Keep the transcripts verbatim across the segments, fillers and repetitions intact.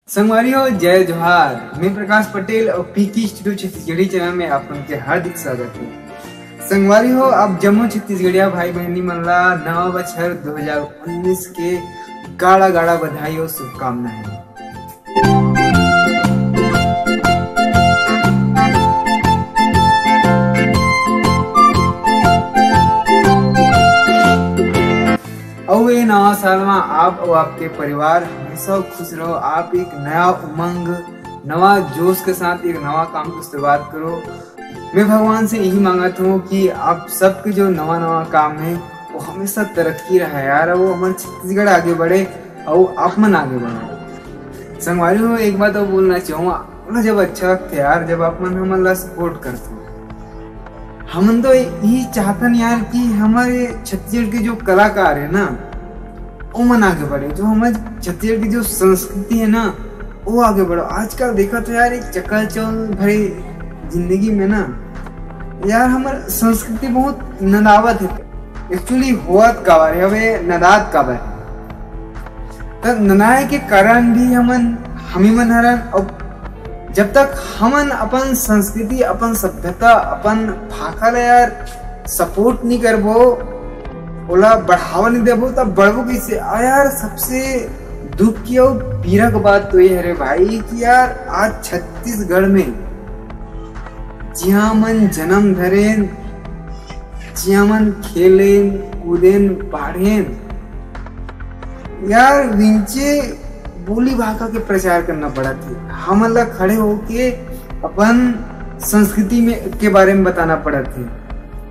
संगवारी हो, जय जोहार। मैं प्रकाश पटेल और पीकी स्टूडियो छत्तीसगढ़ी चैनल में आप मन के हार्दिक स्वागत है। संगवारी हो, आप जम्मो छत्तीसगढ़िया भाई बहनी मन ला नवा बछर दो हज़ार उन्नीस के गाड़ा गाड़ा बधाई और शुभकामनाएं। अउ ये नवा साल में आप और आपके परिवार हमेशा खुश रहो, आप एक नया उमंग, नवा जोश के साथ एक नवा काम की शुरुआत करो। मैं भगवान से यही मांगत हूँ कि आप सबके जो नवा नवा काम है वो हमेशा तरक्की रहे यार, वो हमारे छत्तीसगढ़ आगे बढ़े और आप मन आगे बढ़ो। संगवारी हो, एक बात और बोलना चाहूँगा, मतलब जब अच्छा लगता है यार, जब आप मन हमन ला सपोर्ट करते हो। हमन तो यही चाहतन यार कि हमारे छत्तीसगढ़ के जो कलाकार है ना, वो मन आगे बढ़े, जो हमारे छत्तीसगढ़ की जो संस्कृति है ना, वो आगे बढ़ो। आजकल देखा तो यार, एक चकाचौंध भरी जिंदगी में ना यार, हमारी संस्कृति बहुत नदावत है। एक्चुअली होवत काबर है, अबे नदात काबर है? तो नदाए के कारण भी हमन, हमी मन हरन। और जब तक हमन अपन संस्कृति, अपन सभ्यता, अपन भाखा ला यार सपोर्ट नहीं करबो, ओला बढ़ावा नहीं देबो, तब बढ़बो कैसे? आ यार, सबसे दुख की और पीरा की बात तो ये है रे भाई कि यार, आज छत्तीसगढ़ में जिहाँ मन जन्म धरेन, जिहाँ मन खेलेन, कूदेन, बाढ़ेन, यार विंचे बोली भाखा के प्रचार करना पड़त हे। हमन ला खड़े होके अपन संस्कृति में के बारे में बताना पड़त हे,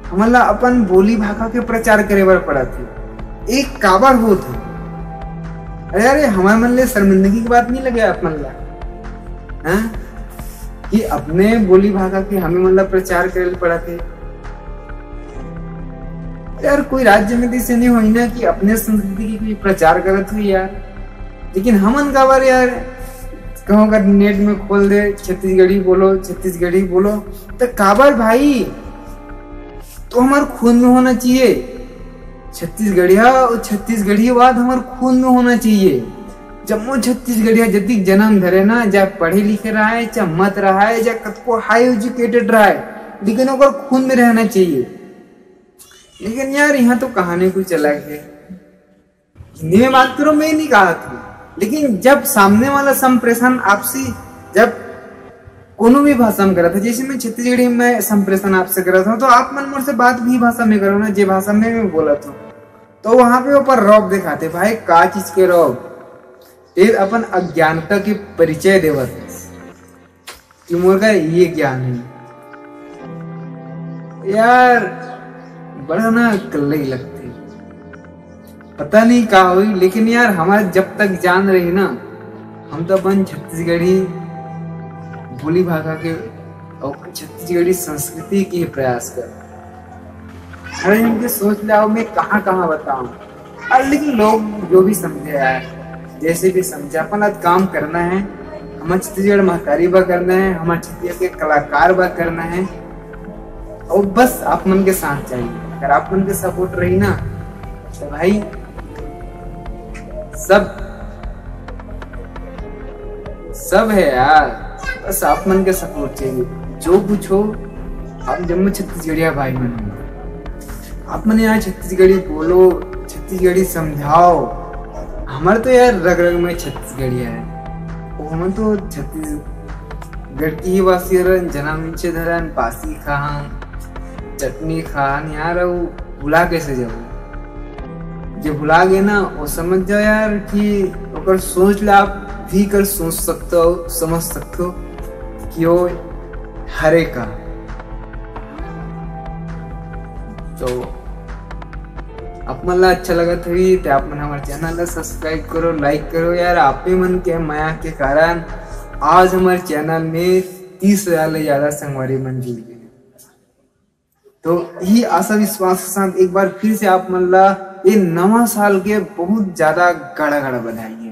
हमन ला अपन बोली भाखा के प्रचार करे बर पड़त हे। एक काबर होत हे? अरे, अरे, हमर मन ले शर्मिंदगी की बात नहीं लगे आप मन ला, हाँ? कि अपने बोली भाखा के हमें मन ला प्रचार करे पड़त हे। यार, कोई राज्य में तो ऐसे नहीं होई ना कि अपने संस्कृति की कोई प्रचार करत हुई यार। लेकिन हमन काबर यार, कहूँ अगर नेट में खोल दे, "छत्तीसगढ़ी बोलो, छत्तीसगढ़ी बोलो", तो काबर भाई? तो हमारे खून में होना चाहिए। छत्तीसगढ़िया और छत्तीसगढ़ीवाद हमारे खून में होना चाहिए। जम्मो छत्तीसगढ़िया जतिक जन्म धरे ना, चाहे पढ़े लिखे रहा है, चाहे मत रहा है, चाहे कतको हाई एजुकेटेड रहा है, लेकिन ओकर खून में रहना चाहिए। लेकिन यार, यहाँ तो कहानी कुछ अलग है। हिंदी में बात करो, मैं नहीं कहा था, लेकिन जब सामने वाला संप्रेषण आपसी, जब कोनो भी भाषा में करत है, जैसे मैं छत्तीसगढ़ी में संप्रेषण आपसे करत हूँ, तो आप मन मोर से बात भी भाषा में करो ना, जे भाषा में मैं बोलत हूँ, तो वहां पे ऊपर रौब दिखाते, भाई का चीज के रौब? ये अपन अज्ञानता के परिचय देवत है कि मोर का ये ज्ञान है। यार, बड़ा ना कल्लई लगते, पता नहीं का हुई, लेकिन यार, हमारे जब तक जान रही ना, हम तो अपन छत्तीसगढ़ी बोली भाखा के और छत्तीसगढ़ी संस्कृति के प्रयास कर। अरे, इनके सोच ले आओ, मैं कहाँ कहाँ बताऊं। अरे, लेकिन लोग जो भी समझे यार, जैसे भी समझे, अपन आज काम करना है, हमारे छत्तीसगढ़ महतारी बा करना है, हमारे छत्तीसगढ़ के कलाकार बा करना है, और बस आप मन के साथ चाहिए। अगर आप मन के सपोर्ट रही ना, तो भाई, सब, सब है यार, बस आप मन के सपोर्ट चाहिए। जो कुछ हो, आप जम्मो छत्तीसगढ़िया भाई मन हो। आप मन यार छत्तीसगढ़ी बोलो, छत्तीसगढ़ी समझाओ। हमारे तो यार रग रग में छत्तीसगढ़िया है। वो हमन तो छत्तीसगढ़ की ही वासी हरन, जन्म से धरन, बासी खान, चटनी खान यार, वो भुला कैसे जाओ? जो भुला गए ना, वो समझ जाओ यार कि ओकर सोच ला आप भी कर सोच सकते हो, समझ सकते हो कि वो हरे का। तो आप मन ला अच्छा लगत होही, तो आप मन हमारे चैनल ला सब्सक्राइब करो, लाइक करो यार। आप ही मन के मया के कारण आज हमारे चैनल में तीस हज़ार ले ज्यादा संगवारी मन जुड़ गए। तो यही आशा विश्वास के साथ एक बार फिर से आप मन ला ये नवा साल के बहुत ज्यादा गाड़ा गाड़ा बधाई।